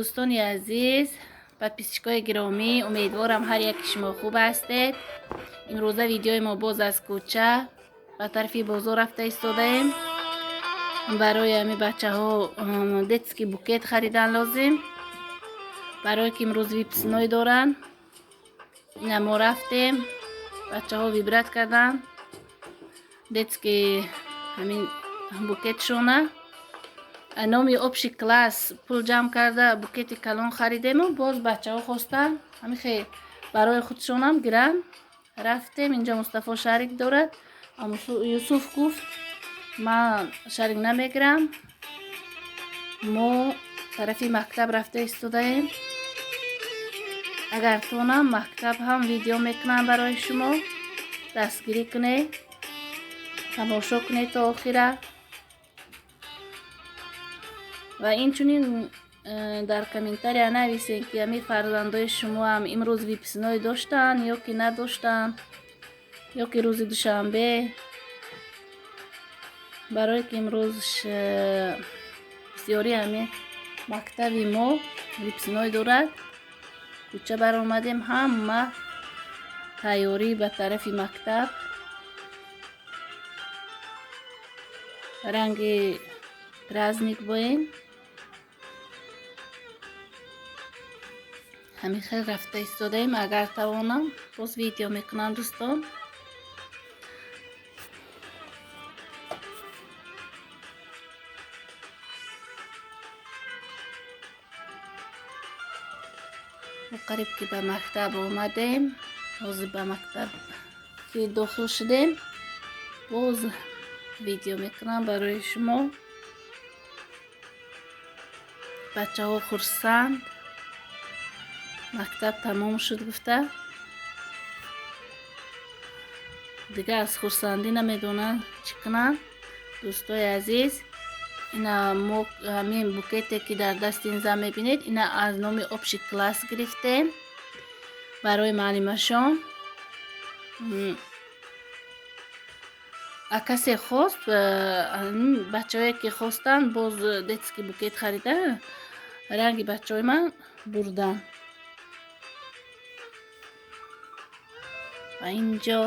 Дӯстони азиз, подписчикои гиромӣ, умедворам, ҳар яки шумо хуб ҳастед. Имрӯза видеои мо боз аз кӯча ба тарафи бозор рафта истодаем. Барои ҳами бачаҳо детский букет харидан лозим, барое ки имрӯз выпускной доранд. Ина мо рафтем, бачаҳо выбрать карданд детский ҳамин букетшона. Номи общий класс пул ҷамъ карда, букети калон харидему боз бачаҳо хостанд, ҳамихе барои худшонам гиранд. Рафтем, инҷо Мустафо шарик дорад. Юсуф гуфт: «Ман шарик намегирам». Мо тарафи мактаб рафта истодаем. Агар тонам, мактаб ҳам видео мекунам барои шумо. Дастгирӣ кунед, тамошо кунед то охира. Ва инчунин дар комментария нависед, ки ҳамин фарзандои шумоам имрӯз выпускной доштанд ё ки надоштанд, ё ки рӯзи душанбе, барое ки имрӯз бисёри ҳамин мактаби мо выпускной дорад. Кӯча баромадем, ҳама тайёрӣ ба тарафи мактаб, ранги праздник боем. Ҳамин хел рафта истодаем. Агар тавонам, боз видео мекунам, дӯстон. Қариб ки ба мактаб омадем. Ҳозир ба мактаб ки дохил шудем, боз видео мекунам барои шумо. Бачаҳо хурсанд, мактаб тамом шуд гуфта, дигар аз хурсандӣ намедонанд чӣ кунанд. Дӯстои азиз, ина мо ҳамин букете, ки дар дасти ин зан мебинед, ина аз номи общий класс гирифтем барои муаллимашон. А касе хост, бачаҳое ки хостанд, боз детский букет харида, ранги бачаҳои ман бурданд. Ва инҷо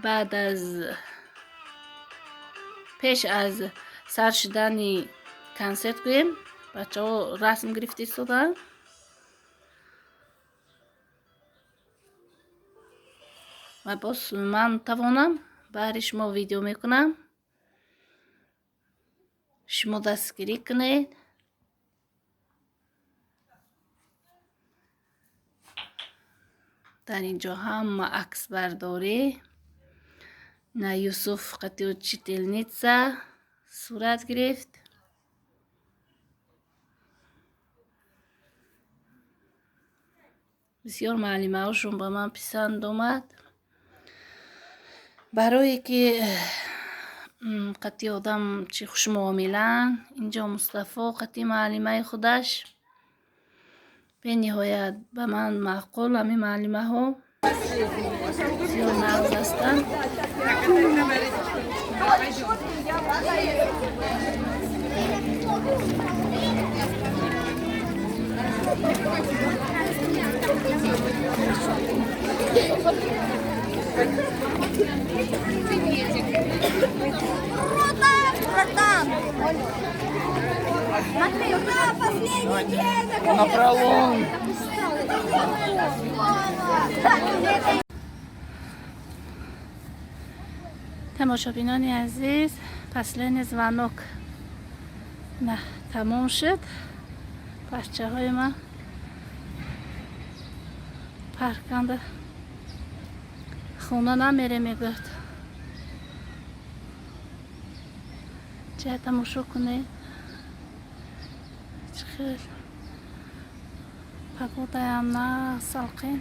баъд аз пеш аз сар шудани консерт гӯем, бачаҳо расм гирифта истоданд. Ва боз ман тавонам, баҳри шумо видео мекунам. Шумо дастгирӣ кунед. Дар ин ҷо ҳама аксбардорӣ. На, Юсуф қати учительница сурат гирифт. Бисёр муаллимаҳошон ба ман писанд омад, барое ки қати одам чӣ хушмуомилаанд. Инҷо Мустафо қати муаллимаи худаш. Бениҳоят ба ман маъқул ҳамин муаллимаҳо, бисёр нағз ҳастанд. Круто, братан! Смотри, ура, последний день! Напролом! Наконец-то! Тамошобинони азиз, последний звонок на тамом шуд. Бачаҳои ман парканда хона намере, мегӯяд. Чая тамошо кунед, чӣ хел погодаям на салқин.